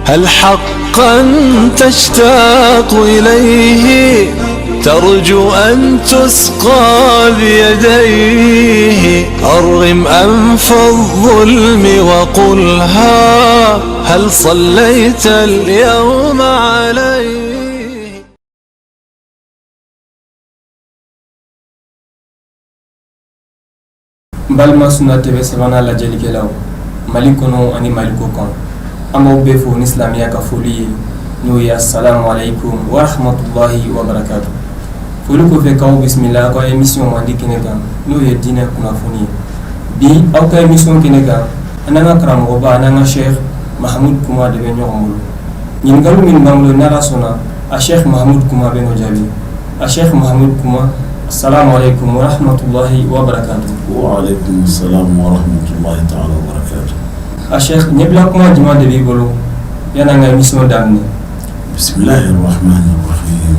هل حقا تشتاق إليه؟ ترجو أن تسقى بيديه؟ أرغم أنف الظلم وقلها هل صليت اليوم عليه؟ N balima Sunna TV sabanan lajɛlikɛlaw Mali kɔnɔ ani Mali kɔ kan, an b'aw bɛɛ fo ni silamɛya ka foli ye, n'o ye asalamu aleykum wa rahmatulahi wa barakatu. Foli kɔfɛ, k'aw bisimila aw ka émission mandi kɛnɛ kan, n'o ye diinɛ kunnafoni ye. Bi aw ka émission kɛnɛ kan, an n'an ka karamɔgɔba, an n'an ka Cheikh Mahamud Kuma de bɛ ɲɔgɔn bolo. Ɲininkaliw minnu b'an bolo, n'Ala sɔnna, a Cheikh Mahamud Kuma bɛ n'o jaabi. A Cheikh Mahamud Kuma, assalamu alaikum wa rahmatullahi wa barakatuh. Wa alaikum salam wa rahmatullahi ta'ala wa barakatuh. A Cheikh, ɲɛbila kuma jumɛn de b'i bolo yan'an ka émission daminɛ? Bismillahir rahmanir rahim.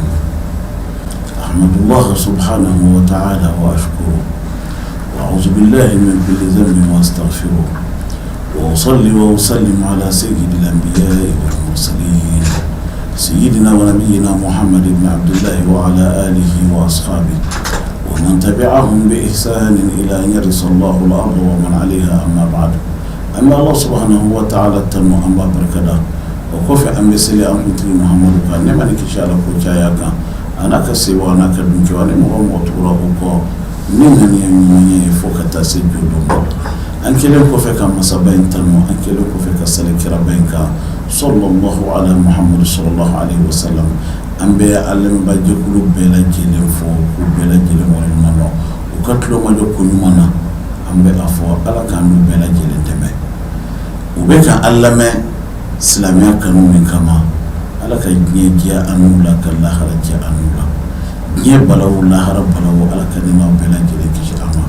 Ahmadullah subhanahu wa ta'ala wa ashkuru. Wa a'udhu billahi min kulli dhanbin wa astaghfiruh. Wa usalli wa usallim ala sayyidil anbiya'i wal mursalin. سيدنا ونبينا محمد بن عبد الله وعلى آله وأصحابه ومن تبعهم بإحسان إلى أن يرث الله الأرض ومن عليها. أما بعد، an bɛ Allah subhanahu wa ta'ala tanu, an b'a barikada. O kɔfɛ, an bɛ seli an kuntigi Muhamadu kan, nɛɛma ni kisi Ala k'o caya kan, a n'a ka sewa, a n'a ka dunkɛw, ani mɔgɔ mɔgɔ tugura o kɔ ni ŋaniya ɲuman ye fo ka taa se jɔ don ma. An kɛlen kɔfɛ ka masaba in tanu, an kɛlen kɔfɛ ka sali kiraba in kan, sallallahu ala Muhammadu sallallahu alaihi wasallam, an bɛ an lamɛnbaajɛkulu bɛɛ lajɛlen fo k'u bɛɛ lajɛlen waleɲuman dɔn u ka tulomajɔ ko ɲuman na. An bɛ a fɔ Ala k'an n'u bɛɛ lajɛlen dɛmɛ. U bɛ ka an lamɛn silamɛya kanu min kama, Ala ka diɲɛ diya an n'u la, ka lahara diya an n'u la. Diɲɛ balawu, lahara balawu, Ala ka ne n'aw bɛɛ lajɛlen kisi a ma.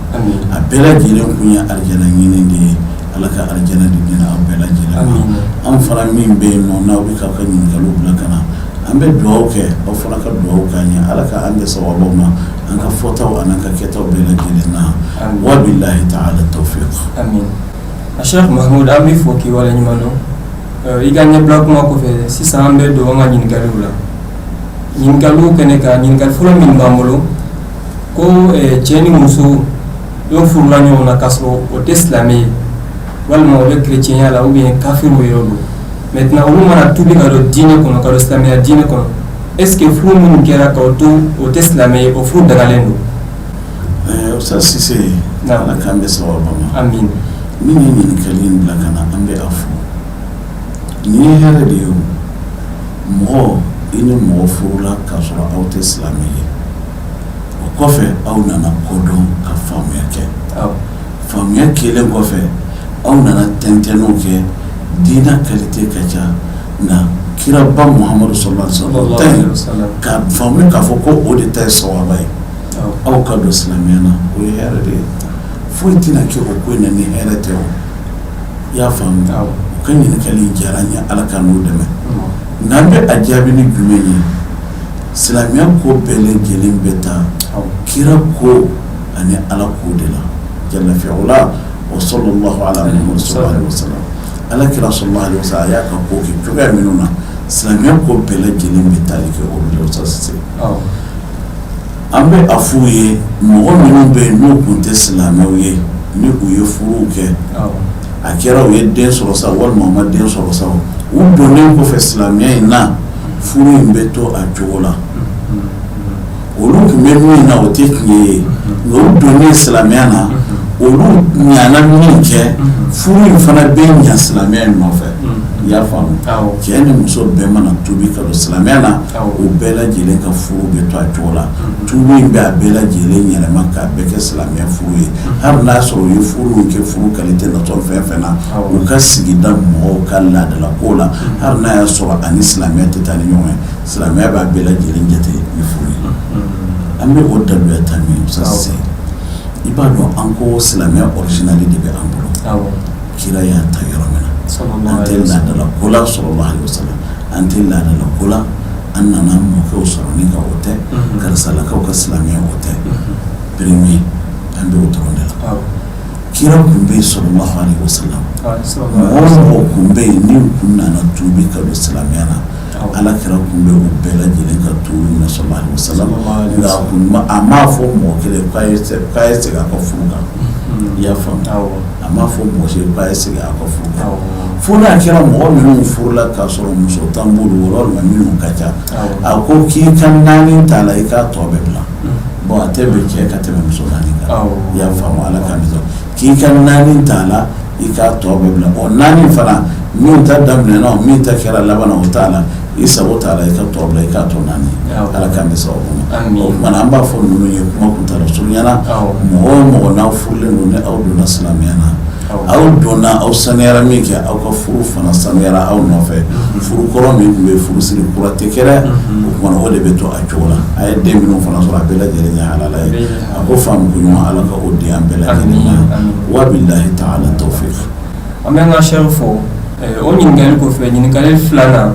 A bɛɛ lajɛlen kun ye arijana ɲini de ye. Ala ka arijana di ne n'aw bɛɛ lajɛlen ma. An fana min bɛ yen nɔ, n'aw bɛ k'aw ka ɲininkaliw bila ka na, an bɛ dugawu kɛ, aw fana ka dugawu k'an ye. Ala ka an bɛn sababu ma an ka fɔtaw an'an ka kɛtaw bɛɛ lajɛlen na. Wa billahi ta'ala tawfiq. Amin. A Cheikh Mahmoud, an b'i fo k'i waleɲuman dɔn i ka ɲɛbila kuma kɔfɛ. Sisan an bɛ don an ka ɲininkaliw la. Ɲininkaliw kɛnɛ kan, ɲininkali fɔlɔ min b'an bolo ko cɛ ni muso n'o furula ɲɔgɔn na k'a sɔrɔ o tɛ silamɛ ye, walima o bɛ chrétien la, ou bien kafiriw yɛrɛ don, maintenant olu mana tubi ka don diinɛ kɔnɔ, ka don silamɛya diinɛ kɔnɔ, est ce que furu minnu kɛra k'o to o tɛ silamɛ ye, o furu dagalen don? Ustaz Sise, Ala k'an bɛn sawaba ma. Amin. Min ye ɲininkali in bila ka na, an bɛ a fo. Nin ye hɛrɛ de ye. O mɔgɔ, i ni mɔgɔ furula k'a sɔrɔ aw tɛ silamɛ ye, o kɔfɛ aw nana kodɔn ka faamuya kɛ. Faamuya kɛlen kɔfɛ, aw nana tɛntɛnniw kɛ. Diinɛ qualité ka ca, nka kiraba Muhamadu sallallahu alaihi wasallam ka faamu k'a fɔ ko o de ta ye sawaba ye, aw ka don silamɛya na, o ye hɛrɛ de ye. Foyi tɛna kɛ o ko in na ni hɛrɛ tɛ. O i y'a faamu? U ka ɲininkali in diyara n ye. Ala ka n'u dɛmɛ. Nka an bɛ a jaabi ni jumɛn ye? Silamɛya ko bɛɛ lajɛlen bɛ taa kira ko ani Ala ko de la, jalla fi'ula wa sallallahu ala Muhammad sallallahu alaihi wasallam. Ala kira sallallahu alaihi wasallam, a y'a ka ko kɛ cogoya minnu na, silamɛya ko bɛɛ lajɛlen bɛ tali kɛ olu de la. Sisan an bɛ a f'u ye, mɔgɔ minnu bɛ yen n'u tun tɛ silamɛw ye, ni u ye furuw kɛ, a kɛra u ye den sɔrɔ sa walima u ma den sɔrɔ sa, u donnen kɔfɛ silamɛya in na, furu in bɛ to a cogo la. Olu tun bɛ min na, o tɛ tiɲɛ ye, nka u donnen silamɛya na, olu ɲana min kɛ, furu in fana bɛ ɲa silamɛya in nɔfɛ. I y'a faamu? Cɛ ni muso bɛɛ mana tubi ka don silamɛya na, u bɛɛ lajɛlen ka furu bɛ to a cogo la. Tubi in bɛ a bɛɛ lajɛlen yɛlɛma k'a bɛɛ kɛ silamɛya furu ye. Hali n'a sɔrɔ u ye furu in kɛ furu qualité natɔ fɛn fɛn na, u ka sigida mɔgɔw ka laadala ko la, hali n'a y'a sɔrɔ ani silamɛya tɛ taa ni ɲɔgɔn ye, silamɛya b'a bɛɛ lajɛlen jate ni furu ye. An bɛ o daluya ta min sisan, i b'a dɔn an ko silamɛya original de bɛ an bolo. Kira y'a ta yɔrɔ min na, an tɛ laadala ko la, sallallahu alaihi wasallam, an tɛ laadala ko la. An nana mɔkɛw sɔrɔ ni ka o tɛ, karisalakaw ka silamɛya o tɛ. Premier, an bɛ o dɔrɔn de la. Kira tun bɛ yen sallallahu alaihi wasallam, mɔgɔ o mɔgɔ tun bɛ yen ni kun nana tuubi ka don silamɛya na, Ala kira tun bɛ u bɛɛ lajɛlen ka tuubi minɛ sallallahu alaihi wasallam. Nka a kun ma, a m'a fɔ mɔgɔ kelen k'a ye segin a ka furu kan. I y'a faamu? A m'a fɔ mɔgɔ si k'a ye segin a ka furu kan, fo n'a kɛra mɔgɔ minnu furula k'a sɔrɔ muso tan b'olu bolo walima minnu ka ca. A ko k'i ka naani t'a la, i k'a tɔ bɛɛ bila. Bon, a tɛ bɛn cɛ ka tɛmɛ muso naani kan. I y'a faamu? Ala k'an bɛ k'i ka naani t'a la, i k'a tɔ bɛɛ bila. Ɔ, naani fana, min ta daminɛna o, min ta kɛra laban na, o t'a la. I sago t'a la, i ka tɔ bila, i k'a tɔ naani. Ala k'an bɛ sababu ma. O tuma na, an b'a fɔ ninnu ye, kuma kuntaala surunyana, mɔgɔ o mɔgɔ n'aw furulen don, ni aw donna silamɛya na, aw donna, aw sanuyara min kɛ, aw ka furu fana sanuyara aw nɔfɛ. Furu kɔrɔ min tun bɛ, furu siri kura tɛ kɛ dɛ. O tuma na, o de bɛ to a cogo la. A ye den minnu fana sɔrɔ, a bɛɛ lajɛlen ye halala ye. A ko faamu ko ɲuman, Ala ka o di an bɛɛ lajɛlen ma. Wabilahi taala tawfiq. An bɛ an ka sɛri fo o ɲininkali kɔfɛ. Ɲininkali filanan,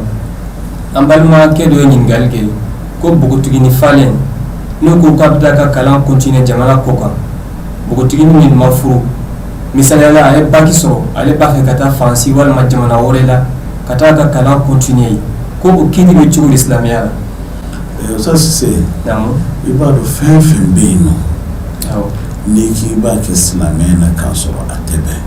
an balimakɛ dɔ ye ɲininkali kɛ ko npogotigini falen, n'o ko k'a bɛ taa ka kalan continuer jamana kɔ kan, npogotigini min ma furu, misaliya la, a ye baki sɔrɔ, ale b'a fɛ ka taa Faransi walima jamana wɛrɛ la ka taa ka kalan continuer, ko o kiti bɛ cogo di silamɛya la? Ustaz Sise, i b'a dɔn, fɛn fɛn bɛ yen nɔ, n'i k'i b'a kɛ silamɛya na k'a sɔrɔ a tɛ bɛn,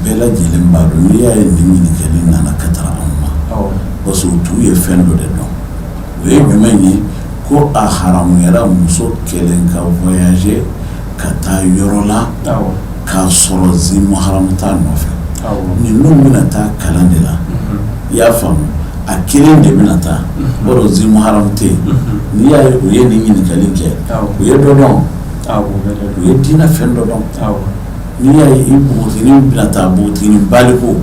bɛɛ lajɛlen b'a dɔn. N'i y'a ye nin ɲininkali nana ka taara anw ma, parce que u t'u ye fɛn dɔ de dɔn. O ye jumɛn ye? Ko a haramuyara muso kelen ka voyager ka taa yɔrɔ la k'a sɔrɔ zi muharamu t'a nɔfɛ. Ninnu bɛna taa kalan de la, i y'a faamu, a kelen de bɛna taa, o dɔn zi muharamu tɛ yen. N'i y'a ye u ye nin ɲininkali kɛ, u ye dɔ dɔn, u ye diinɛ fɛn dɔ dɔn. N'i y'a ye i npogotiginin bɛna taa, npogotiginin baliku,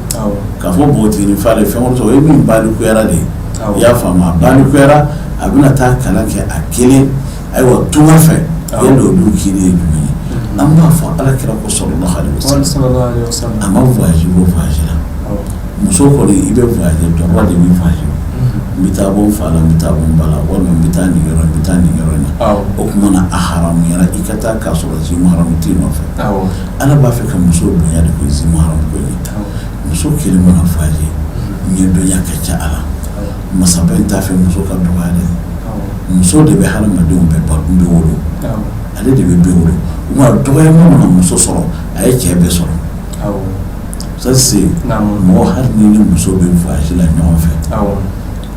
k'a fɔ npogotiginin falen, fɛn wɛrɛ sɔrɔ, o ye min balikuyara de ye. I y'a faamu? A balikuyara, a bɛna taa kalan kɛ a kelen, ayiwa, tunga fɛ. Yali o dun kiri ye jumɛn ye? An b'a fɔ, Ala kira ko sallallahu alaihi wasallam, a ma voyage bɔ voyage la. Muso kɔni, i bɛ voyage, darura de bɛ voyage. N bɛ taa bɔ n fa la, n bɛ taa bɔ n ba la, walima n bɛ taa nin yɔrɔ, n bɛ taa nin yɔrɔ in na. O tuma na, a haramuyara i ka taa k'a sɔrɔ zi muharamu t'i nɔfɛ. Ala b'a fɛ ka muso bonya de, ko zi muharamu ko ye. Muso kelen mana voyage, ɲɛdɔnya ka ca a la. Masaba in t'a fɛ muso ka dɔgɔya dɛ. Muso de bɛ hadamadenw bɛɛ ba bɛ wolo, ale de bɛ bɛɛ wolo. O tuma, dɔgɔya mana muso sɔrɔ, a ye cɛ bɛɛ sɔrɔ. Ça c'est mɔgɔ, hali ni ni muso bɛ voyage la ɲɔgɔn fɛ,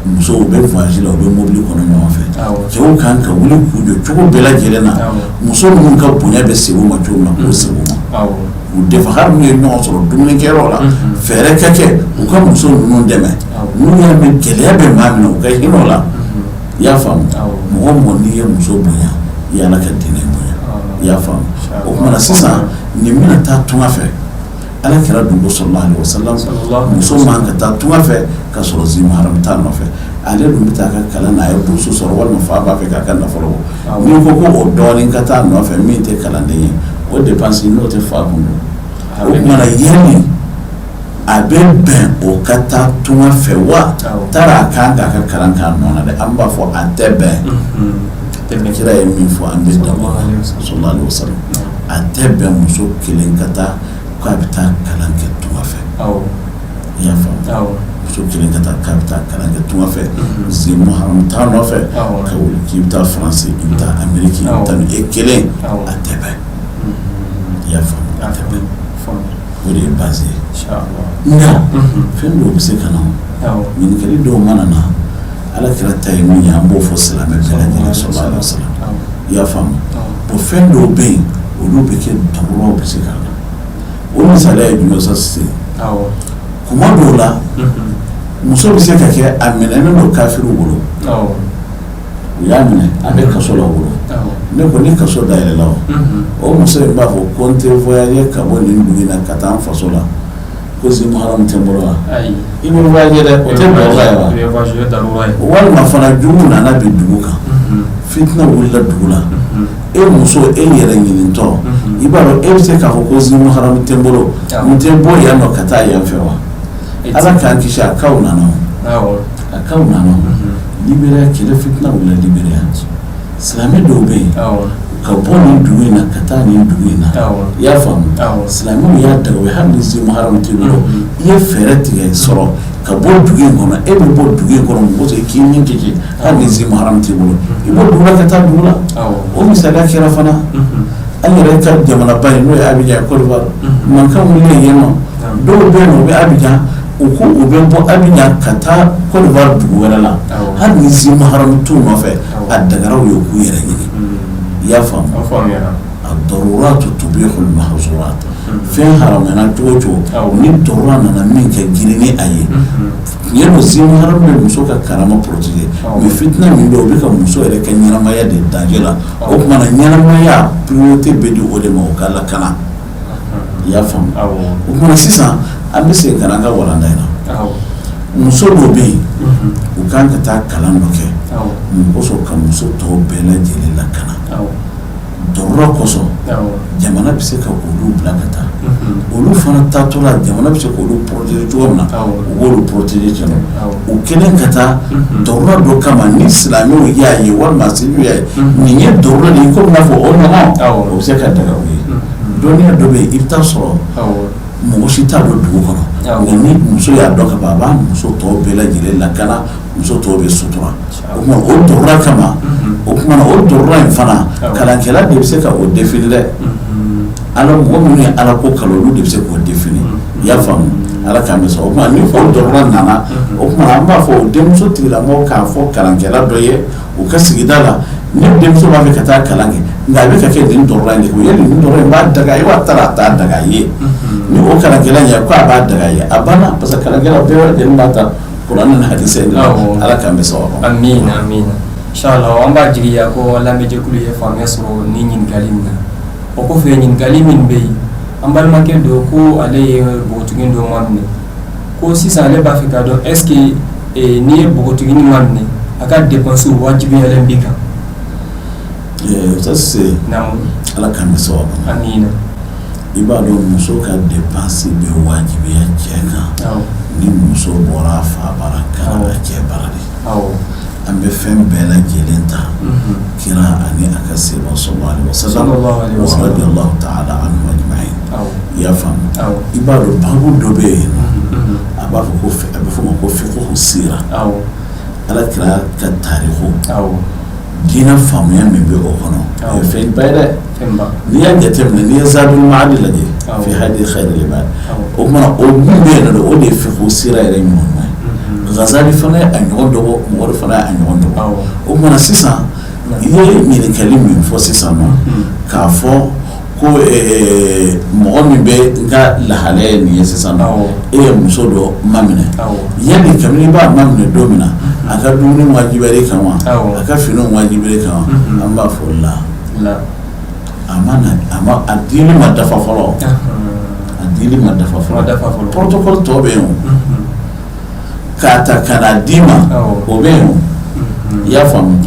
musow bɛ voyage la, u bɛ mobili kɔnɔ ɲɔgɔn fɛ, cɛw kan ka wuli k'u jɔ cogo bɛɛ lajɛlen na, muso ninnu ka bonya bɛ segin u ma cogo min na, k'o segin u ma, k'u defa. Hali n'u ye ɲɔgɔn sɔrɔ dumunikɛyɔrɔ la, fɛɛrɛ ka kɛ u ka muso ninnu dɛmɛ. N'u y'a mɛn gɛlɛya bɛ maa min na, u ka hinɛ o la. I y'a faamu? Mɔgɔ mɔgɔ, n'i ye muso bonya, i ye Ala ka diinɛ bonya. I y'a faamu? O tuma na, sisan nin bɛna taa tunga fɛ. Ala kira dun ko sallallahu alaihi wasallam, muso man ka taa tunga fɛ ka sɔrɔ zi muharamu t'a nɔfɛ. Ale dun bɛ taa a ka kalan na, a ye bourse sɔrɔ, walima fa b'a fɛ k'a ka nafolo bɔ. N'i ko ko o dɔɔnin ka taa nɔfɛ, min tɛ kalanden ye, o dépense n'o tɛ fa kun don. O tuma na, yanni a bɛ bɛn o ka taa tunga fɛ wa, taara a kan k'a ka kalan k'a nɔ na dɛ, an b'a fɔ a tɛ bɛn. Kira ye min fɔ, an bɛ dan o la, sallallahu alaihi wasallam. A tɛ bɛn muso kelen ka taa k'a bɛ taa kalan kɛ tunga fɛ. I y'a faamu? Muso kelen ka taa k'a bɛ taa kalan kɛ tunga fɛ, zi muharamu t'a nɔfɛ, ka wuli k'i bɛ taa Faransi, i bɛ taa Ameriki, i bɛ taa e kelen, a tɛ bɛn. I y'a faamu? A tɛ bɛn. O de ye base ye. Nka fɛn dɔw bɛ se ka na, ɲininkali dɔw mana na, Ala kira ta ye min ye, an b'o fɔ silamɛ bɛɛ lajɛlen, sallallahu alaihi wasallam. I y'a faamu? Bon, fɛn dɔw bɛ yen, olu bɛ kɛ daruraw bɛ se ka na. O misaliya ye jumɛn sa sisan? Kuma dɔw la, muso bɛ se ka kɛ a minɛnen don kafiriw bolo, u y'a minɛ, a bɛ kaso la u bolo. Ne ko ni kaso dayɛlɛla, o muso in b'a fɔ ko n tɛ voyager ka bɔ nin dugu in na ka taa n faso la, ko zi muharamu tɛ n bolo wa? I bɛ voyager dɛ, o tɛ darura ye wa? Walima fana, jugu nana bin dugu kan, fitina wulila dugu la, e muso, e yɛrɛ ɲinitɔ, i b'a dɔn, e bɛ se k'a fɔ ko zi muharamu tɛ n bolo, n tɛ bɔ yan nɔ ka taa yan fɛ wa? Ala k'an kisi, a cas nana, a cas nana. Liberiya, kɛlɛ fitina wulila Liberiya, silamɛ dɔw bɛ yen, Ka bɔ nin dugu in na ka taa nin dugu in na, i y'a faamu, silamɛw y'a daga u ye hali ni zi muharamu t'i bolo, i ye fɛɛrɛ tigɛ sɔrɔ ka bɔ dugu in kɔnɔ, e bɛ bɔ dugu in kɔnɔ mɔgɔ sɔrɔ k'i ni kisi, hali ni zi muharamu t'i bolo, i bɔ dugu la ka taa dugu la. O misaliya kɛra fana an yɛrɛ ka jamanaba in, n'o ye Abijan ye, Côte d'Ivoire, mankan wulilen yen nɔ, dɔw bɛ yen nɔ, u bɛ Abijan, u ko u bɛ bɔ Abijan ka taa Côte d'Ivoire dugu wɛrɛ la, hali ni zi muharamu t'u nɔfɛ, a dagara u ye k'u yɛrɛ ɲini. I y'a faamu, ad-daruratu tubihul mahzurat. Fɛn haramuyana cogo o cogo, ni darura nana min kɛ girin ni a ye, tiɲɛ don, zi muharamu bɛ muso ka karama protéger, mais fitina min bɛ yen, o bɛ ka muso yɛrɛ ka ɲɛnamaya de danger la. O tuma na ɲɛnamaya priorité bɛ di o de ma, o ka lakana. I y'a faamu? O tuma sisan an bɛ segin ka na an ka walanda in na. Muso dɔw bɛ yen, u kan ka taa kalan dɔ kɛ. Mun kosɔn? Ka muso tɔw bɛɛ lajɛlen lakana. Darura kosɔn, jamana bɛ se ka olu bila ka taa. Olu fana taatɔ la, jamana bɛ se k'olu protéger cogo min na, u b'olu protéger cɛ. U kelen ka taa darura dɔ kama, ni silamɛw y'a ye walima seliw y'a ye, nin ye darura de ye, komi n'a fɔ o ɲɔgɔn, o bɛ se ka daga u ye. Dɔnniya dɔ bɛ yen, i bɛ taa sɔrɔ mɔgɔ si t'a dɔn dugu kɔnɔ, nka ni muso y'a dɔn ka ban, a b'a muso tɔw bɛɛ lajɛlen lakana, muso tɔw bɛ sutura. O tuma o darura kama, o tuma o darura in fana, kalankɛla de bɛ se ka o définir dɛ. Ala, mɔgɔ minnu ye Ala ko kalan, olu de bɛ se k'o définir. I y'a faamu? Ala k'an bɛ sɔn. O tuma ni o darura nana, o tuma an b'a fɔ o denmuso tigilamɔgɔ k'a fɔ kalankɛla dɔ ye u ka sigida la: ne denmuso b'a fɛ ka taa kalan kɛ, nka a bɛ ka kɛ nin darura in de ko yali nin darura in b'a daga ye wa taara a t'a daga ye? Ni o kalankɛla in ye ko a b'a daga ye, a banna, parce que kalankɛla bɛɛ lajɛlen b'a ta kuranɛ ni hadisa in de la. Ala k'an bɛ sababu ma. Amiina, amiina, inshallah. An b'a jigiya ko lamɛnjɛkulu ye faamuya sɔrɔ ni ɲininkali in na. O kɔfɛ, ɲininkali min bɛ yen, an balimakɛ dɔ ko ale ye npogotigi dɔ maminɛ, ko sisan ale b'a fɛ k'a dɔn est ce que n'i ye npogotiginin maminɛ, a ka dépense wajibiyalen b'i kan? Ça c'est Naamu. Ala k'an bɛ sababu ma. Amiina. I b'a dɔn, muso ka dépense bɛ wajibiya cɛ kan ni muso bɔra a fa bara ka na a cɛ bara de. An bɛ fɛn bɛɛ lajɛlen ta kira ani a ka seba sallallahu alaihi wasallam wa radiyallahu ta'ala anhu ajma'in. I y'a faamu? I b'a dɔn, babu dɔ bɛ yen nɔ, a b'a fɔ ko a bɛ fɔ o ma ko fiqhu sira, Ala kira ka tariku, diinɛ faamuya min bɛ o kɔnɔ, o ye fɛnba ye dɛ. N'i y'a jateminɛ, n'i ye Zadul Maadi lajɛ, fi hadi khairil ibad, o tuma o min bɛ yen nɔ, o de ye fiqhu sira yɛrɛ ɲuman ye. Ghazali fana ye a ɲɔgɔn dɔ bɔ, mɔgɔ dɔ fana ye a ɲɔgɔn dɔ bɔ. O tuma sisan, i ye ɲininkali min fɔ sisan nɔ, k'a fɔ ko mɔgɔ min bɛ n ka lahalaya ye nin ye sisan nɔ, e ye muso dɔ maminɛ, yanni kabini i b'a maminɛ don min na, a ka dumuni wajibiyara i kan wa, a ka finiw wajibiyara i kan wa? An b'a fɔ la, a ma na, a ma, a dili ma dafa fɔlɔ, a dili ma dafa fɔlɔ. Protocole tɔ bɛ yen, o k'a ta ka na d'i ma, o bɛ yen o. I y'a faamu?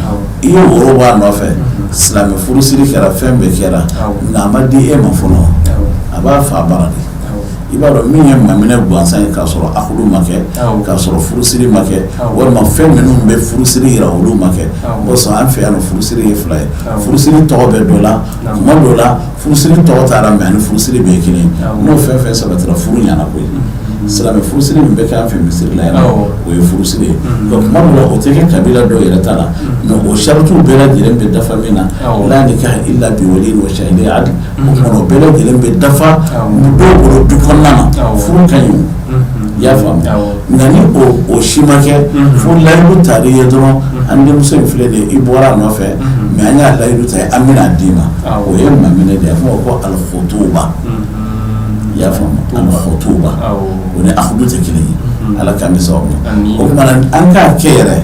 I ye woro bɔ a nɔfɛ, silamɛ furusiri kɛra, fɛn bɛɛ kɛra, nka a ma di e ma fɔlɔ, a b'a fa bara de. I b'a dɔn, min ye maminɛ gansan ye, k'a sɔrɔ akudu ma kɛ, k'a sɔrɔ furusiri ma kɛ, walima fɛn minnu bɛ furusiri yira, olu ma kɛ. Bɔn, an fɛ yan nɔ, furusiri ye fila ye. Furusiri tɔgɔ bɛ dɔ la, kuma dɔ la furusiri tɔgɔ t'a la, mais ani furusiri bɛɛ ye kelen. N'o fɛn fɛn sabatira, furu ɲɛna koyi. Silamɛ furusiri min bɛ kɛ an fɛ misiri la yan, o ye furusiri ye. Donc kuma dɔ la, o tɛ kɛ kabila dɔw yɛrɛ ta la, mais o saritiw bɛɛ lajɛlen bɛ dafa min na, la nikaha illa bi waliyin wa shahidai adl, o tuma o bɛɛ lajɛlen bɛ dafa dɔw bolo du kɔnɔna na, furu ka ɲi o. I y'a faamu? Nka ni o si ma kɛ, fo layidu tali ye dɔrɔn, an denmuso in filɛ nin ye, i bɔra a nɔfɛ, mais an y'a layidu ta ye, an bɛna d'i ma, o ye maminɛ de ye. A bɛ f'o ma ko al-khutuba. I y'a faamu? Al-khutuba, o ni akudu tɛ kelen ye. Ala k'an bɛ sababu ma. O tuma na, an k'a kɛ yɛrɛ,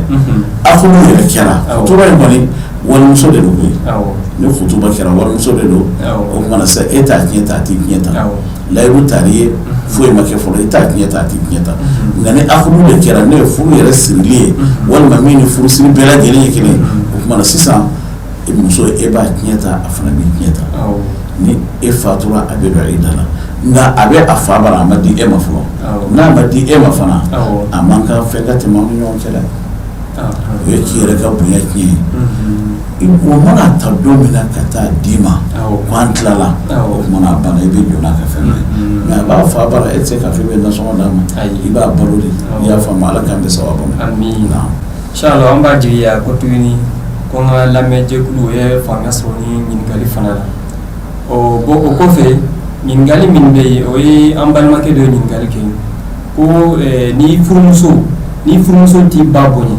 akudu yɛrɛ kɛra, khutuba in kɔni, walimuso de don koyi. Ni khutuba kɛra, walimuso de don. O tuma na sisan, e t'a tiɲɛ ta, a t'i tiɲɛ ta. Layidu tali ye, foyi ma kɛ fɔlɔ, i t'a tiɲɛ ta, a t'i tiɲɛ ta. Nka ni akudu de kɛra, n'o ye furu yɛrɛ sirili ye, walima min ni furusiri bɛɛ lajɛlen ye kelen, o tuma na sisan, muso, e b'a tiɲɛ ta, a fana b'i tiɲɛ ta. Ni e fatura, a bɛ don i da la, nka a bɛ a fa bara, a ma di e ma fɔlɔ. N'a ma di e ma fana, a man kan fɛn ka tɛmɛ aw ni ɲɔgɔn cɛ dɛ. O ye k'i yɛrɛ ka bonya tiɲɛ ye. O mana ta don min na ka taa d'i ma ko an tilala, o tuma na a banna, i bɛ jɔ n'a ka fɛn bɛɛ. Mais a b'a fa bara, e tɛ se k'a fɔ i bɛ nasɔngɔ d'a ma, i b'a balo de. I y'a faamu? Ala k'an bɛn sababu ma. Amiina. Inshallah, an b'a jigiya ko tuguni ko n ka lamɛnjɛkulu ye faamuya sɔrɔ ni ɲininkali fana la. O bon, o kɔfɛ, ɲininkali min bɛ yen, o ye an balimakɛ dɔ ye ɲininkali kɛ ko ni furumuso t'i ba bonya,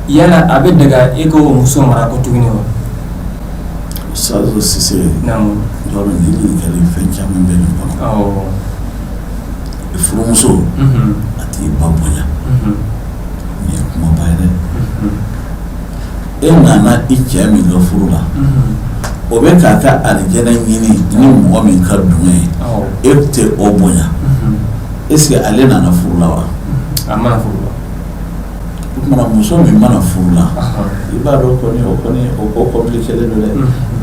yala a bɛ daga e k'o muso mara ko tuguni wa? Sazo Sise. Naamu. Yɔrɔ nin ɲininkali, fɛn caman bɛ nin kɔnɔ. Furumuso a t'i ba bonya, nin ye kumaba ye dɛ. E nana i cɛ min ka furu la, o bɛ k'a ka alijɛnɛ ɲini ni mɔgɔ min ka dungɔ ye, e tɛ o bonya, est ce que ale nana furu la wa? A mana furu la. O tuma muso min mana furu la, i b'a dɔn kɔni, o kɔni, o ko compliqué don dɛ.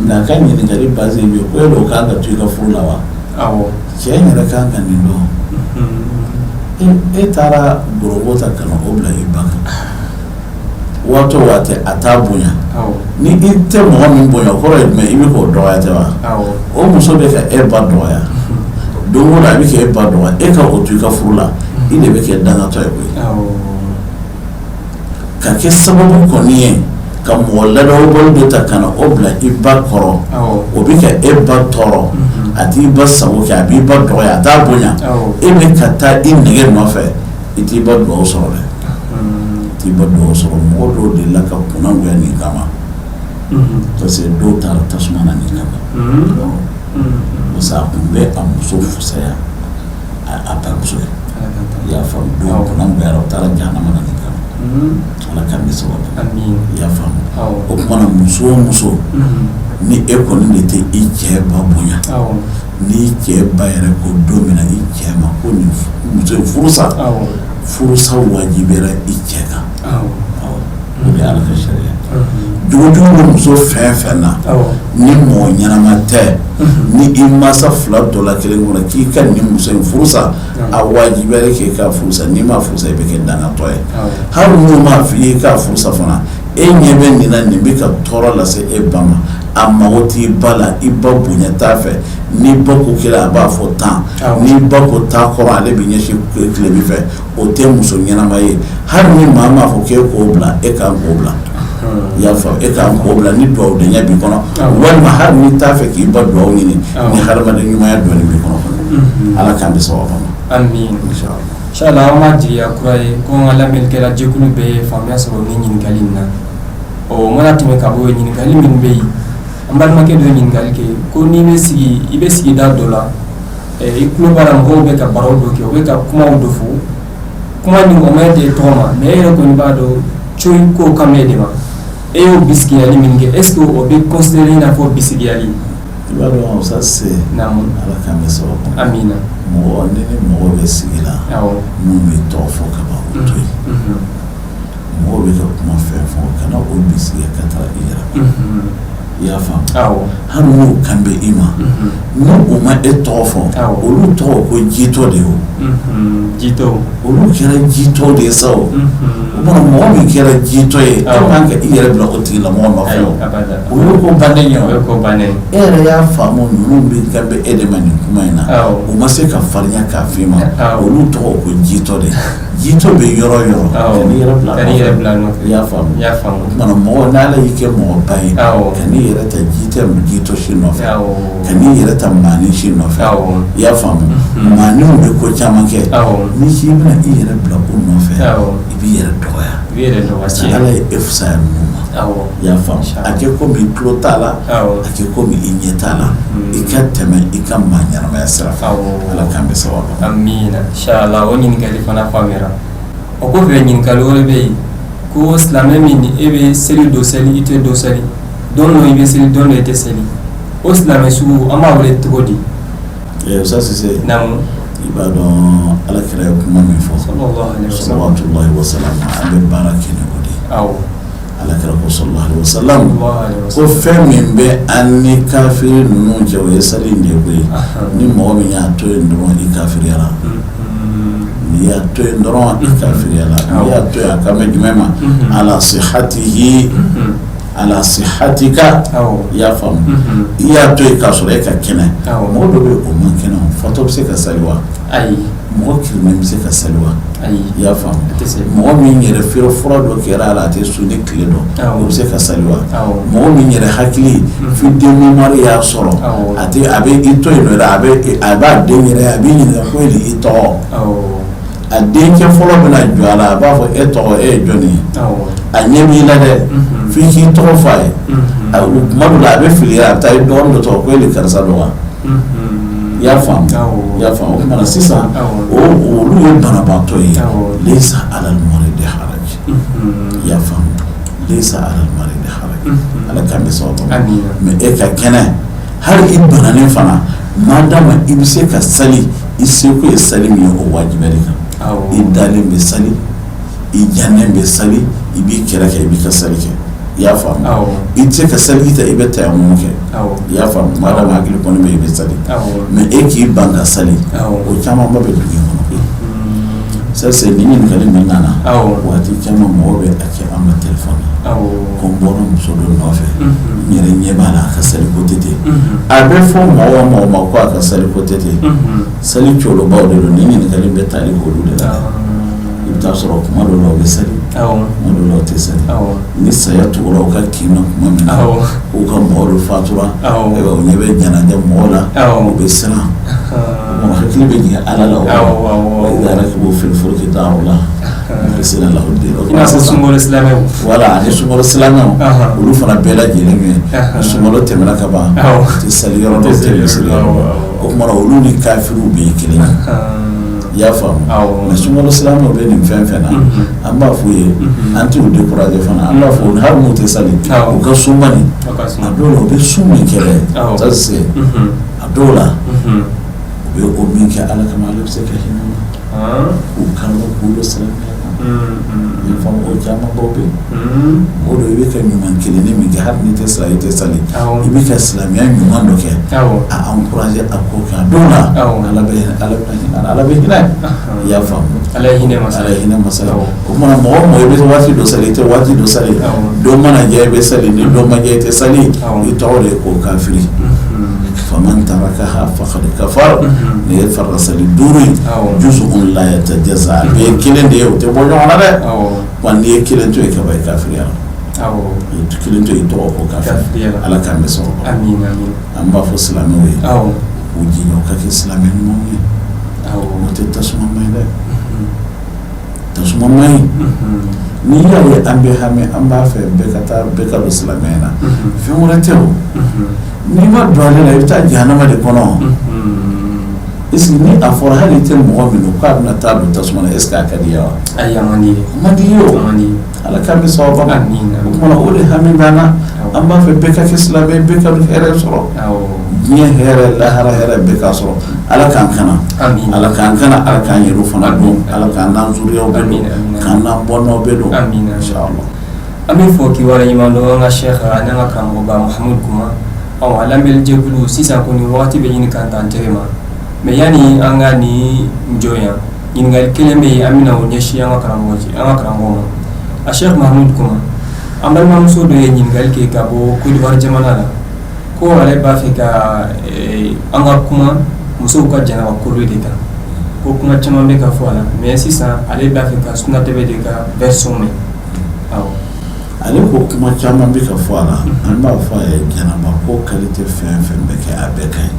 Nka a ka ɲininkali base ye min ye, ko e o kan ka to i ka furu la wa? Awɔ. Cɛ in yɛrɛ kan ka nin dɔn. E taara gorogo ta ka na o bila i ba kan, waati o waati a t'a bonya. Ni i tɛ mɔgɔ min bonya, o kɔrɔ ye jumɛn? I bɛ k'o dɔgɔya tɛ wa? O muso bɛ ka e ba dɔgɔya don o don, a bɛ k'e ba dɔgɔya, e ka o to i ka furu la, i de bɛ kɛ dangatɔ ye koyi. Ka kɛ sababu kɔni ye ka mɔgɔ ladawubali dɔ ta ka na o bila i ba kɔrɔ, o bɛ ka e ba tɔɔrɔ, a t'i ba sago kɛ, a b'i ba dɔgɔya, a t'a bonya, e bɛ ka taa i nege nɔfɛ, i t'i ba dugawu sɔrɔ dɛ, i t'i ba dugawu sɔrɔ. Mɔgɔ dɔw delila ka kunnagoya nin kama, parce que dɔw taara tasuma na nin kama, parce que a tun bɛ a muso fusaya a bamuso ye. I y'a faamu? Dɔw kunnagoyara, u taara jahanama na nin kama. Ala k'an bɛ sababu. I y'a faamu? O tuma na, muso o muso, ni e kɔni de tɛ i cɛ ba bonya, n'i cɛ ba yɛrɛ ko don min na i cɛ ma ko nin muso in furusa, furusa wajibiyara i cɛ kan. O de ye Ala ka sariya. Jogojugu bɛ muso fɛn fɛn na, ni mɔgɔ ɲɛnama tɛ, ni i mansa fila dɔ la kelen kɔnɔ k'i ka nin muso in furusa, a wajibiyara k'e ka furusa. N'i ma furusa, i bɛ kɛ dangatɔ ye. Hali n'u m'a fɔ i ye k'a furusa fana, e ɲɛ bɛ nin na, nin bɛ ka tɔɔrɔ lase e ba ma, a mago t'i ba la, i ba bonya t'a fɛ. N'i ba ko kelen, a b'a fɔ 10. N'i ba ko taa kɔrɔ, ale bɛ ɲɛsin tilebin fɛ. O tɛ muso ɲɛnama ye. Hali ni maa m'a fɔ k'e k'o bila, e kan k'o bila. I y'a faamu? E kan k'o bila ni dugawudenya b'i kɔnɔ, walima hali n'i t'a fɛ k'i ba dugawu ɲini, ni hadamaden ɲumanya dɔɔni b'i kɔnɔ fana. Ala k'an bɛ sababu ma. Amiina. Inshallah, an b'a jigiya kura ye ko an ka lamɛnnikɛla jɛkulu bɛɛ ye faamuya sɔrɔ ni ɲininkali in na. O mana tɛmɛ ka bɔ yen, ɲininkali min bɛ yen, an balimakɛ dɔ ye ɲininkali kɛ ko n'i bɛ sigi, i bɛ sigida dɔ la, i tulo b'a la mɔgɔw bɛ ka baro dɔ kɛ, u bɛ ka kumaw dɔ fɔ, kuma nin o ma e tɔgɔ ma, mais e yɛrɛ kɔni b'a dɔn coyi k'o kan bɛ e de ma, e y'o bisigiyali min kɛ, est ce que o bɛ considérer i n'a fɔ bisigiyali? I b'a dɔn, ça c'est Ala k'an bɛ sababu. Amiina. Mɔgɔ ni mɔgɔ bɛ sigi la, minnu bɛ tɔgɔ fɔ ka ban, o to yen. Mɔgɔw bɛ ka kuma fɛn fɔ, kana o bisigiya ka taa i yɛrɛ ma. I y'a faamu? Hali n'u kan bɛ i ma, n'u u ma e tɔgɔ fɔ, olu tɔgɔ ko jitɔ de ye. O jitɔ. Olu kɛra jitɔ de ye sa. O o mɔgɔ min kɛra jitɔ ye, e man ka i yɛrɛ bila o tigilamɔgɔ nɔfɛ. O ye ko bannen ye. O ye ko bannen. E yɛrɛ y'a faamu, ninnu bɛ kan bɛ e de ma nin kuma in na, u ma se ka farinya k'a f'i ma, olu tɔgɔ ko jitɔ de. Jitɔ bɛ yɔrɔ yɔrɔ, kan'i yɛrɛ bila. Kan'i yɛrɛ bila nɔfɛ. I y'a faamu? I y'a faamu. O tuma na, mɔgɔ n'Ala y'i kɛ mɔgɔba ye, kan'i yɛrɛ ta jitɔ jitɔ si nɔfɛ, kan'i yɛrɛ ta maanin si nɔfɛ. I y'a faamu? Maaninw bɛ ko caman kɛ, n'i k'i bɛna i yɛrɛ bila o nɔfɛ, i b'i yɛrɛ dɔgɔya. I b'i yɛrɛ dɔgɔya. Ala ye e fisaya ninnu ma. I y'a faamu? A kɛ komi i tulo t'a la, a kɛ komi i ɲɛ t'a la, i ka tɛmɛ i ka maa ɲɛnamaya sira fɛ. Ala k'an bɛ sababu. Amiina. Inshallah, o ɲininkali fana faamuyara. O kɔfɛ, ɲininkali wɛrɛ bɛ yen ko silamɛ min ni e bɛ seli dɔ seli, i tɛ dɔ seli, don dɔ i bɛ seli, don dɔ i tɛ seli, o silamɛ sugu, an b'a wele cogo di? Ça c'est Naamu. I b'a dɔn, Ala kira ye kuma min fɔ, sallallahu alaihi wasallam, salawatullahi wasalam, an bɛ baara kɛ ni o de ye. Ala kira ko, sallallahu alaihi wasallam, ko fɛn min bɛ an ni kafiri ninnu cɛ, o ye sali in de ye koyi. Ni mɔgɔ min y'a to yen dɔrɔn, i kafiriyara. N'i y'a to yen dɔrɔn, i kafiriyala. N'i y'a to yen, a kan bɛ jumɛn ma? Ala sihatihi, ala sihatika. I y'a faamu? I y'a to yen k'a sɔrɔ e ka kɛnɛ. Mɔgɔ dɔ bɛ, o man kɛnɛ. Fatɔ bɛ se ka sali wa? Ayi. Mɔgɔ kirinnen bɛ se ka sali wa? Ayi. I y'a faamu? A tɛ se. Mɔgɔ min yɛrɛ feere fura dɔ kɛra a la, a tɛ su ni tile dɔn, o bɛ se ka sali wa? Mɔgɔ min yɛrɛ hakili fuite de mémoire y'a sɔrɔ, a tɛ, a bɛ i to yen nɔ, a bɛ a b'a den yɛrɛ, a b'i ɲininka ko e de i tɔgɔ. A denkɛ fɔlɔ bɛna jɔ a la, a b'a fɔ e tɔgɔ, e ye jɔnni ye? A ɲɛ b'i la dɛ, f'i k'i tɔgɔ fɔ a ye. Tuma dɔ la, a bɛ fili, a bɛ taa i dɔgɔnin dɔ tɔgɔ ko e de karisa dɔn wa? I y'a faamu? I y'a faamu? O tuma na sisan, o olu ye banabaatɔ ye. Laysa alal maridi haraj. I y'a faamu? Laysa alal maridi haraj. Ala k'an bɛ sababu ma. Mais e ka kɛnɛ, hali i bananen fana, madama i bɛ se ka sali, i seko ye sali min ye, o wajibiya de kan. I dalen bɛ sali, i jannen bɛ sali, i b'i kɛrɛ kɛ, i b'i ka sali kɛ. I y'a faamu? I tɛ se ka sali ta, i bɛ tayamumu kɛ. I y'a faamu? Madama hakili kɔni bɛ, i bɛ sali. Mais e k'i ban ka sali, o camanba bɛ dugu in kɔnɔ. Ça, c'est ni ɲininkali min nana. Waati caman, mɔgɔw bɛ a kɛ an ma téléphone na ko n bɔra muso dɔ nɔfɛ, n yɛrɛ ɲɛ b'a la, a ka sali ko tɛ ten. A bɛ fɔ mɔgɔ o mɔgɔ ma ko a ka sali ko tɛ ten, sali colobaw de don. Ni ɲininkali bɛ tali k'olu de la. I bɛ taa sɔrɔ kuma dɔ la, u bɛ sali, kuma dɔ la, u tɛ sali. Ni saya tugura u ka kin na tuma min na, u ka mɔgɔ dɔ fatura, u ɲɛ bɛ janaja mɔgɔ la, u bɛ siran, o hakili bɛ jigin Ala la. O idha rakibu fil fulki da'u la mukhlisina lahu din. I n'a fɔ sunkalo silamɛw. Voilà, ani sunkalo silamɛw, olu fana bɛɛ lajɛlen ye, ni sunkalo tɛmɛna ka ban, u tɛ sali yɔrɔ dɔw, tɛ misiri yɔrɔ dɔw. O tuma na, olu ni kafiriw bɛɛ ye kelen ye. I y'a faamu? Mais sunkalo silamɛw bɛ nin fɛn fɛn na, an b'a f'u ye, an t'u décourager fana. An b'a fɔ hali n'u tɛ sali, u ka sun bani. A dɔw la, u bɛ sun min kɛ dɛ, ça c'est, a dɔw la, u bɛ o min kɛ Ala kama, Ala bɛ se ka hinɛ u la k'u kan k'u bɛ silamɛya kan. I y'a faamu? O camanbaw bɛ yen. O don, i bɛ ka ɲuman kelennin min kɛ, hali n'i tɛ sara, i tɛ sali, i bɛ ka silamɛya ɲuman dɔ kɛ, a encourager a ko kɛ. A dɔw la, Ala bɛ hinɛ, Ala bɛ hinɛ. I y'a faamu? Ala ye hinɛ masa. Ala ye hinɛ masa. O tuma, mɔgɔ o mɔgɔ, i bɛ waati dɔ sali, i tɛ waati dɔ sali, don mana diya i bɛ sali, ni don ma diya i tɛ sali, i tɔgɔ de ye ko kafiri. Faman tarakaha faqad kafar. Nin ye farida sali 5 ye. Juz'un la yatajaza, a bɛɛ ye kelen de ye, o tɛ bɔ ɲɔgɔn na dɛ. Wa n'i ye kelen to yen ka ban, i kafiriyara. I ye kelen to yen, i tɔgɔ ko kafiri. Ala k'an bɛ sɔrɔ. An b'a fɔ silamɛw ye, k'u jija u ka kɛ silamɛ ɲumanw ye. O tɛ tasuma man ɲi dɛ, tasuma man ɲi. N'i y'a ye an bɛ hami, an b'a fɛ bɛɛ ka taa, bɛɛ ka don silamɛya na, fɛn wɛrɛ tɛ. O n'i ma don ale la, i bɛ taa jahanama de kɔnɔ. Est-ce que ni a fɔra hali i tɛ mɔgɔ min don k'a bɛna taa don tasuma na, est-ce que a ka di i ye wa? Ayi, a man di ye. A man di i ye. O Ala k'an bɛ sababa ma. O tuma na, o de hami b'an na. An b'a fɛ bɛɛ ka kɛ silamɛ, bɛɛ ka hɛrɛ sɔrɔ, diɲɛ hɛrɛ, lahara hɛrɛ, bɛɛ k'a sɔrɔ. Ala k'an kana, Ala k'an kana, Ala k'an yɛrɛ fana don, Ala k'an n'an zuriyaw bɛɛ don, k'an n'an bɔnnaw bɛɛ don, inshallah. An bɛ fɔ k'i waleɲuman dɔn, an ka Sɛki ani an ka karamɔgɔba Mahamudu Kuma. A lamɛnlijɛkulu, sisan kɔni wagati bɛ ɲini k'an t'an tɛgɛ ma. Mais yanni an ka nin jɔ yan, ɲininkali kelen bɛ yen, an bɛna o ɲɛsin an ka karamɔgɔ an ka karamɔgɔ ma, a Sɛki Mahamudu Kuma. An balimamuso dɔ ye ɲininkali kɛ ka bɔ Côte d'Ivoire jamana la, ko ale b'a fɛ ka an ka kuma musow ka janaba kolo de kan, ko kuma caman bɛ ka fɔ a la. Mais sisan, ale b'a fɛ ka Sunna TV de ka version mɛn. Ale ko kuma caman bɛ ka fɔ a la. An b'a fɔ a ye, janaba ko qualité fɛn fɛn bɛ kɛ, a bɛɛ ka ɲi.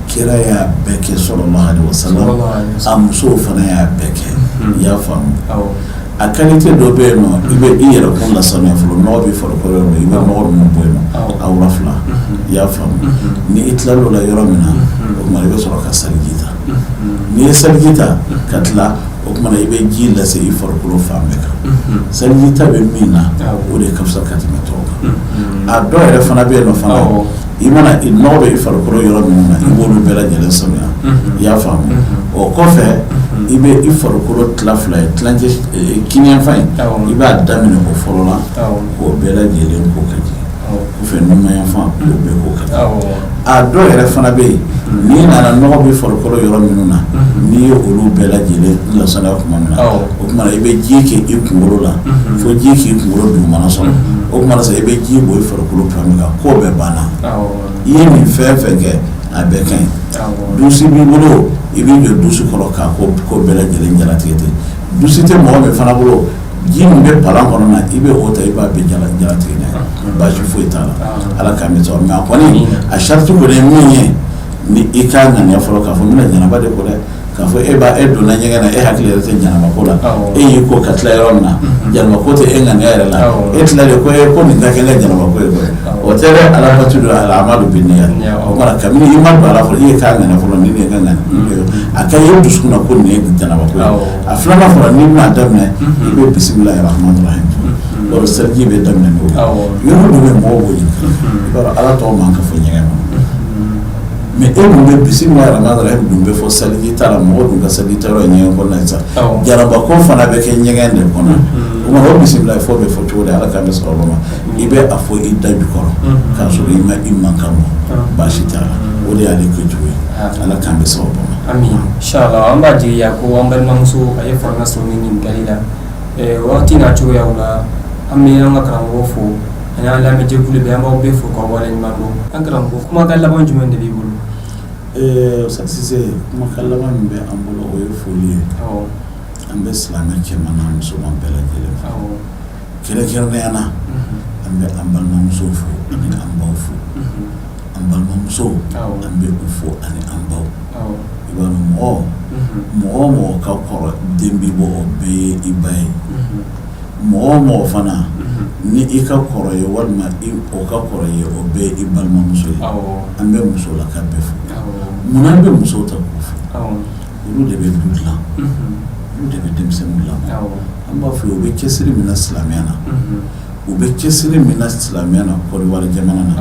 Kira y'a bɛɛ kɛ, sallallahu alaihi wasallam. A musow fana y'a bɛɛ kɛ. I y'a faamu? A qualité dɔ bɛ yen nɔ, i bɛ i yɛrɛ kun lasanuya fɔlɔ. Nɔgɔ bɛ farikolo yɔrɔ, i bɛ nɔgɔ ninnu bɔ yen nɔ, awra fila. I y'a faamu? Ni i tilal'o la yɔrɔ min na, o tuma i bɛ sɔrɔ ka seliji ta. N'i ye seliji ta ka tila, o tuma i bɛ ji lase i farikolo fan bɛɛ kan. Seliji ta bɛ min na, o de ka fisa ka tɛmɛ tɔw kan. A dɔw yɛrɛ fana bɛ yen nɔ fana, i mana nɔgɔ bɛ i farikolo yɔrɔ minnu na, i b'olu bɛɛ lajɛlen sanuya. I y'a faamu? O kɔfɛ, i bɛ i farikolo tila fila ye, tilancɛ kiniyanfan in, i b'a daminɛ o fɔlɔ la k'o bɛɛ lajɛlen ko ka jigin. Kɔfɛ, numanyanfan, k'o bɛɛ ko ka jigin. A dɔw yɛrɛ fana bɛ yen, n'i nana, nɔgɔ bɛ farikolo yɔrɔ minnu na, n'i ye olu bɛɛ lajɛlen lasaniya tuma min na, o tuma i bɛ ji kɛ i kunkolo la fo ji k'i kunkolo dugumana sɔrɔ. O tuma i bɛ ji bɔn i farikolo min kan, ko bɛɛ banna. I ye nin fɛn fɛn kɛ, a bɛɛ ka ɲi. Dusi b'i bolo, i b'i jɔ dusi kɔrɔ k'a ko bɛɛ lajɛlen jalatigɛ ten. Dusi tɛ mɔgɔ min fana bolo, ji min bɛ palan kɔnɔ na, i bɛ o ta, i b'a bɛɛ jalatigɛ n'a ye, baasi foyi t'a la. Ala k'an bɛ sɔrɔ. Mais a kɔni, a sariti kɔni ye min ye, ni i k'a ŋaniya fɔlɔ k'a fɔ n bɛna janaba de ko dɛ, k'a fɔ e b'a e donna ɲɛgɛn na, e hakili yɛrɛ tɛ janaba ko la. E y'i ko ka tila yɔrɔ min na, janaba ko tɛ e ŋaniya yɛrɛ la. E tila de ko e ko nin ka kɛ n ka janaba ko ye koyi, o tɛ dɛ. Ala batu don, الأعمال بالنيات. O tuma kabini i ma don a la fɔlɔ, i ye k'a ŋaniya fɔlɔ, nin de ye n ka ŋaniya, a ka ye dusukun na ko nin ye janaba ko ye. A filanan fɔlɔ, n'i bɛna daminɛ, i bɛ بسم الله الرحمن الرحيم fɔ. O seliji bɛ daminɛ n'o ye. Yɔrɔ dɔ bɛ yen, mɔgɔw b'o ɲininka. I b'a dɔn, Ala tɔgɔ man ka fɔ ɲɛgɛn kɔnɔ, mais e dun bɛ بسم الله الرحمن الرحيم dun bɛ fɔ seliji ta la. Mɔgɔ dun ka seliji ta yɔrɔ ye ɲɛgɛn kɔnɔna ye sa. Janaba ko fana bɛ kɛ ɲɛgɛn de kɔnɔ. O tuma o bisimila fɔ bɛ fɔ cogo di? Ala k'an bɛ sɔrɔ ma. I bɛ a fɔ i da jukɔrɔ k'a sɔrɔ i ma i mankan bɔ, baasi t'a la. O de y'ale kɛcogo ye. Ala k'an bɛ sababu ma. Ami, inshallah. An b'a jigiya ko an balimamuso a ye faamuya sɔrɔ ni ɲininkali la. Wagati n'a cogoyaw la, an bɛ an ka karamɔgɔ fo ani an lamɛnjɛkulu bɛɛ. An b'aw bɛɛ fo k'aw waleɲuman dɔn. An karamɔgɔ, kumakan laban jumɛn de b'i bolo? Sise, kumakan laban min bɛ an bolo, o ye foli ye. An bɛ silamɛ cɛman n'a musoman bɛɛ lajɛlen fo. Kɛrɛnkɛrɛnnenya na, an bɛ an balimamusow fo ani an baw fo. An balimamusow, an bɛ u fo ani an baw. I b'a dɔn, mɔgɔ mɔgɔ o mɔgɔ ka kɔrɔ, den b'i bɔ, o bɛɛ ye i ba ye. Mɔgɔ o mɔgɔ fana ni i ka kɔrɔ ye, walima o ka kɔrɔ ye, o bɛɛ ye i balimamuso ye. An bɛ musolaka bɛɛ fo. Munna an bɛ musow ta k'u fo? Olu de bɛ du dilan, olu de bɛ denmisɛnninw lamɔ. An b'a fɔ, u bɛ cɛsiri min na silamɛya na, u bɛ cɛsiri min na silamɛya na Kɔdiwari jamana na,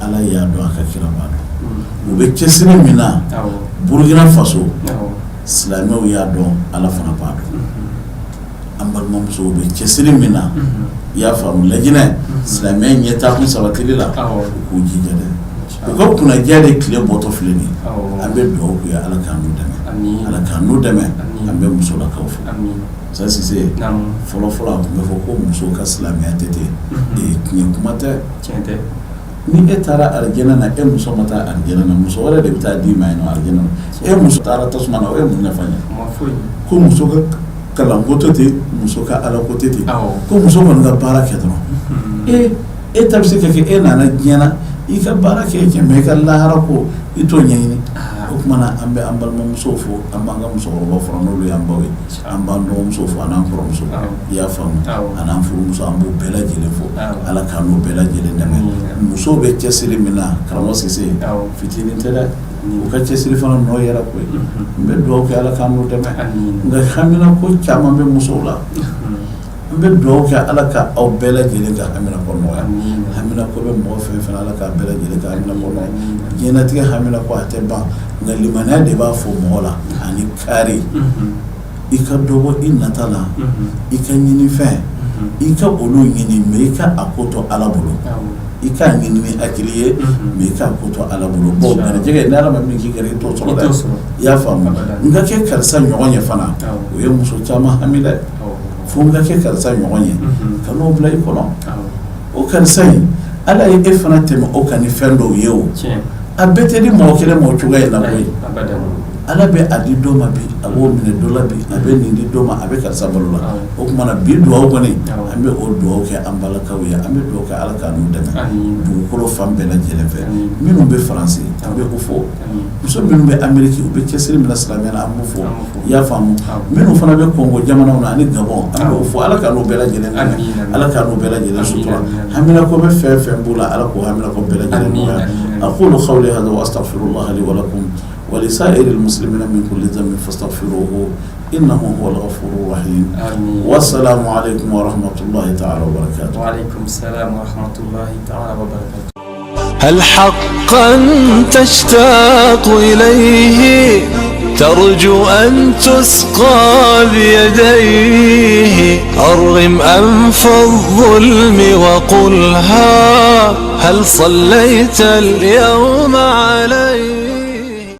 Ala y'a dɔn, a ka kira b'a dɔn. U bɛ cɛsiri min na Burukina Faso, silamɛw y'a dɔn, Ala fana b'a dɔn. An balimamusow bɛ cɛsiri min na, i y'a faamu, Lajinɛ silamɛya ɲɛtaakun sabatili la, u k'u jija dɛ. U ka kunnadiya de tile bɔtɔ filɛ nin ye. An bɛ dugawu k'u ye, Ala k'an n'u dɛmɛ, Ala k'an n'u dɛmɛ. An bɛ musolakaw fo. Sa Sise, fɔlɔ fɔlɔ, a tun bɛ fɔ ko musow ka silamɛya tɛ ten. Tiɲɛ kuma tɛ. Ni e taara arijɛnɛ na, e muso ma taa arijɛnɛ na, muso wɛrɛ de bɛ taa d'i ma yen nɔ arijɛnɛ na. E muso taara tasuma na, o ye mun nafa ɲɛ? Ko muso ka kalanko tɛ ten, muso ka alako tɛ ten, ko muso kɔni ka baara kɛ dɔrɔn. E ta bɛ se ka kɛ, e nana diɲɛ na, i ka baara kɛ cɛ, mais i ka lahara ko, i t'o ɲɛɲini. O tuma na, an bɛ an balimamusow fo, an b'an ka musokɔrɔbaw fo, n'olu y'an baw ye. An b'an dɔgɔmusow fo an'an kɔrɔmuso, i y'a faamu, an'an furumuso, an b'u bɛɛ lajɛlen fo. Ala k'an n'u bɛɛ lajɛlen dɛmɛ. Musow bɛ cɛsiri min na, karamɔgɔ Sise, fitinin tɛ dɛ. U ka cɛsiri fana nɔ yɛrɛ koyi. N bɛ dugawu kɛ, Ala k'an n'u dɛmɛ. Nka hamina ko caman bɛ musow la. N bɛ dugawu kɛ, Ala ka aw bɛɛ lajɛlen ka hamina ko nɔgɔya. Hamina ko bɛ mɔgɔ fɛn fɛn, Ala k'a bɛɛ lajɛlen ka hamina ko nɔgɔya. Diɲɛlatigɛ hamina ko, a tɛ ban, nka limaniya de b'a fɔ mɔgɔ la ani kari i ka dɔ bɔ i nata la, i ka ɲinifɛn, i ka olu ɲini, mais i ka a ko to Ala bolo. I k'a ɲini ni hakili ye, mais i k'a ko to Ala bolo. Bon, garijɛgɛ, ni Ala ma min k'i kɛrɛ, i t'o sɔrɔ dɛ. I y'a faamu? N ka kɛ karisa ɲɔgɔn ye fana, o ye muso caman hami dɛ. Fo n ka kɛ karisa ɲɔgɔn ye, ka n'o bila i kɔnɔ. O karisa in, Ala ye e fana tɛmɛ o kan ni fɛn dɔw ye. O a bɛɛ tɛ di mɔgɔ kelen ma o cogoya in na koyi. Ala bɛ a di dɔ ma bi, a b'o minɛ dɔ la bi, a bɛ nin di dɔ ma, a bɛ karisa balo la. O tuma na, bi dugawu kɔni, an bɛ o dugawu kɛ an balakaw ye. An bɛ dugawu kɛ, Ala k'a n'u dɛmɛ dugukolo fan bɛɛ lajɛlen fɛ. Minnu bɛ Faransi, an bɛ o fo. Muso minnu bɛ Ameriki, u bɛ cɛsiri min na silamɛya na, an b'u fo. I y'a faamu? Minnu fana bɛ Kɔngo jamanaw na ani Gabɔn, an b'o fo. Ala k'a n'u bɛɛ lajɛlen dɛmɛ, Ala k'a n'u bɛɛ lajɛlen sutura. Haminako bɛ fɛn fɛn b'u la, Ala k'o haminako bɛɛ lajɛlen nɔgɔya. أقول قولي هذا وأستغفر الله لي ولكم ولسائر المسلمين من كل ذنب فاستغفروه إنه هو الغفور الرحيم. والسلام عليكم ورحمة الله تعالى وبركاته. وعليكم السلام ورحمة الله تعالى وبركاته. هل حقا تشتاق إليه؟ ترجو أن تسقى بيديه. أرغم أنف الظلم وقلها هل صليت اليوم عليه.